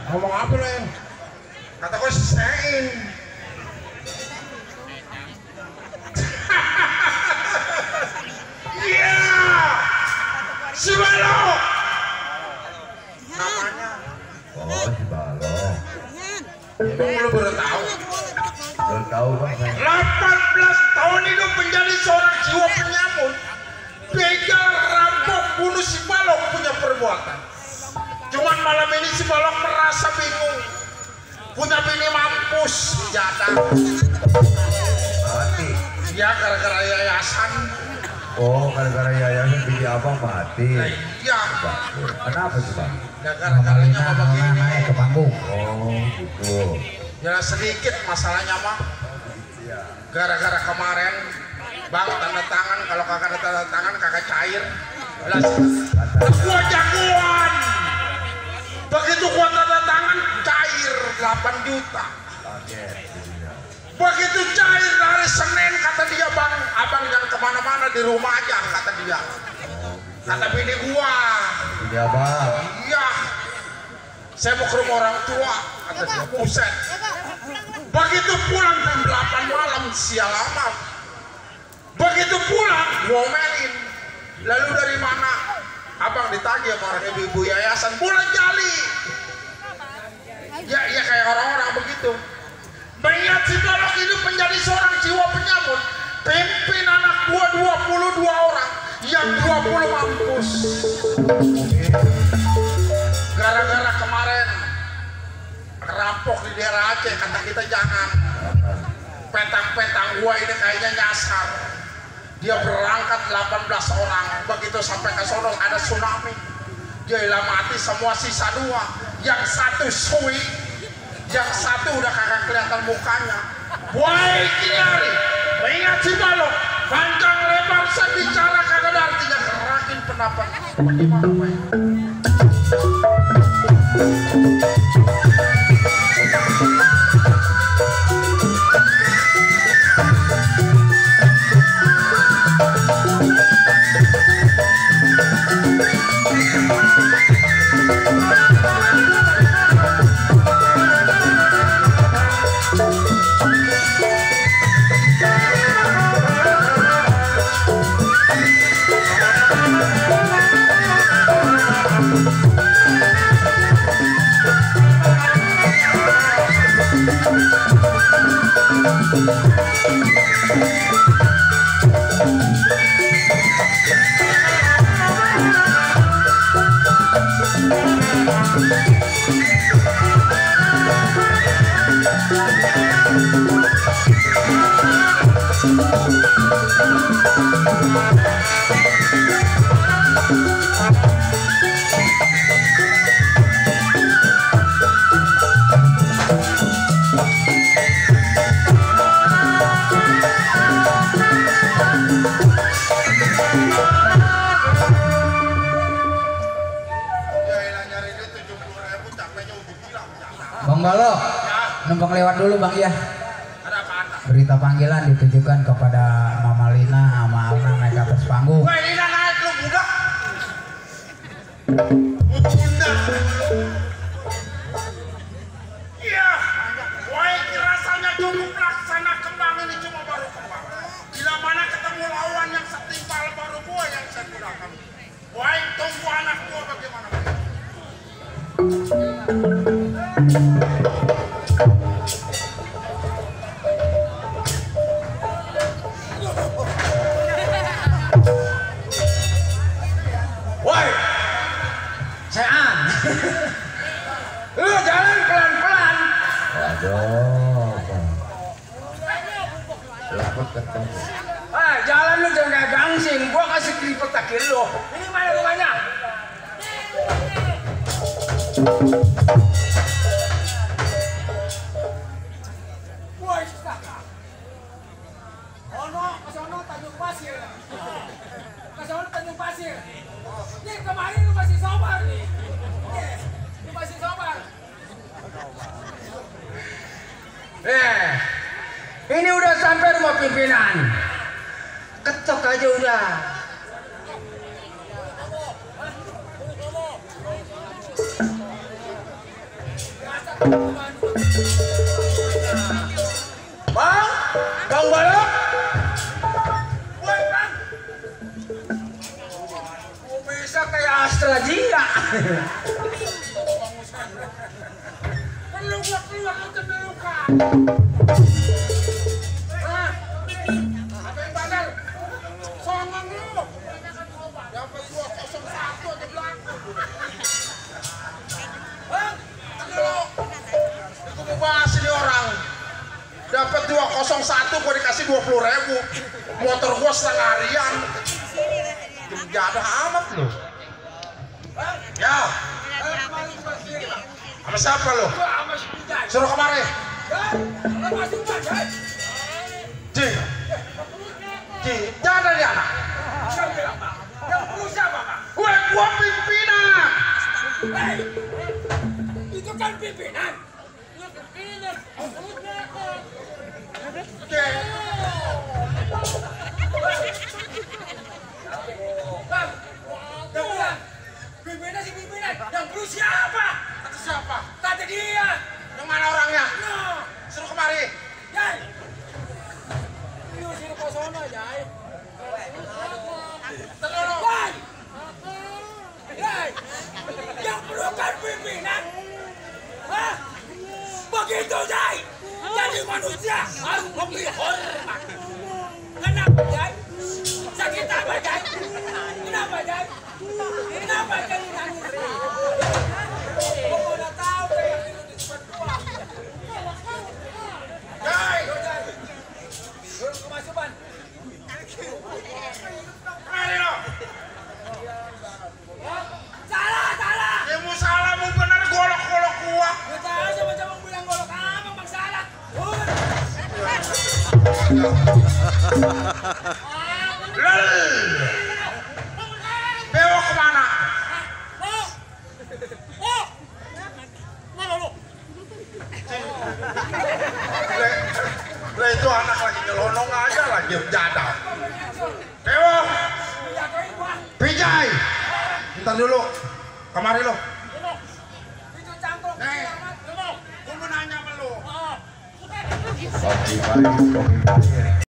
Ngomong apa lo ya? Kata gue selesaiin. Iya, si Balok. Namanya. Oh, si Balok. Emang lo baru tahu? Baru tahu bang. 18 tahun hidup menjadi seorang jiwa penyamun. Begal, rampok, bunuh si Balok punya perbuatan. Cuman malam ini si Balok merasa bingung. Punya bini mampus, jatah. Mati. Ya gara-gara yayasan. Oh, gara-gara yayasan bini abang mati. Nah, iya. Kenapa sih bang? Ya gara-garanya apa begini? naik ke panggung. Oh, gitu. Ya sedikit masalahnya mah. Gara-gara kemarin bang tanda tangan, kalau kakak ada tanda tangan kakak cair. Lah, gua jagoan. Begitu gua tanda tangan cair 8 juta. Begitu cair hari Senin kata dia, bang, abang jangan kemana-mana, di rumah aja kata dia. Kata bini gua. Iya bang. Iya. Saya mau ke rumah orang tua kata dia. Buset. Begitu pulang jam 8 malam sial amat. Begitu pulang gua omelin. Lalu dari mana? Abang ditagih sama orang ibu-ibu yayasan bulan jali. Ya kayak orang-orang begitu. Mengingat si Balok hidup menjadi seorang jiwa penyamun, pimpin anak gua 22 orang, yang 20 mampus. Gara-gara kemarin rampok di daerah Aceh, kata kita jangan. Petang-petang gua ini kayaknya nyasar. Dia berangkat 18 orang, begitu sampai ke sono ada tsunami. Dia hilang mati semua, sisa 2. Yang satu sui, yang satu udah kagak kelihatan mukanya. Baik ini hari, mengingat si Balok, panjang lebar saya bicara kagak ada artinya, gerakin pendapat. Bagaimana Pak? Bang Balok, numpang lewat dulu bang ya. Ada apa? Berita panggilan ditujukan kepada Mama Lina sama Alna naik ke atas panggung. Wah ini naik lu budak. Bunda. Iya. Wah rasanya cukup laksana kembang ini cuma baru kembang. Bila mana ketemu lawan yang setimpal baru gua yang saya gunakan. Wah tunggu anak gua bagaimana. Woi, Sean, lu jalan pelan-pelan. Waduh, bang. Lapor ketemu. Jalan lu jangan kayak gangsing, gelipet tak lo. Ini mana rumahnya? Woi, kakak. Ono, kesono Tanjung Pasir. Kesono Tanjung Pasir. Nih kemarin lu masih sobar nih. Lu masih sobar. Ini udah sampai rumah pimpinan. Ketok aja udah. Bang, Bang Balok. Woi Bang. Kok bisa kayak AstraZeneca? Perlu gua keluar lu kebelukan. Apa yang badal? Songan lu. Dapat 201 aja belakang. Bang, lu. Itu mau bahas ini orang. Dapat 201 gua dikasih 20.000. Motor gua setengah harian. Jadah amat lu. Ya. Sama siapa lu? Suruh kemari. Ji. Ji, jangan dia anak. Yang perlu siapa, Pak? Gua pimpinan. Itu kan pimpinan. Bang, pimpinan si pimpinan. Yang perlu siapa? Kata siapa? Kata dia. Yang mana orangnya? Suruh kemari. Jai. Yuk suruh ke sono, Jai. Terlalu. Jai. Jai. Yang perlu kan pimpinan. Hah? Begitu, Jai. Jadi manusia harus memberi hormat. Kenapa, Jai? Sakit apa, Jai? Kenapa, Jai? Kenapa jadi nangis? Gua udah tahu kayak gitu di depan gua. Jai! Belum kemasukan. Mari lo. Salah, salah. Ya mau salah mau benar golok-golok gua. Gak tahu sama-sama bilang golok apa bang salah. Bewok kemana? Lah itu anak lagi nyelonong aja lagi jadah. Bewok. Pijay. Bentar dulu. Kemari lo. Itu cangkok. Gua mau nanya sama lo. Kopi pagi, kopi pagi.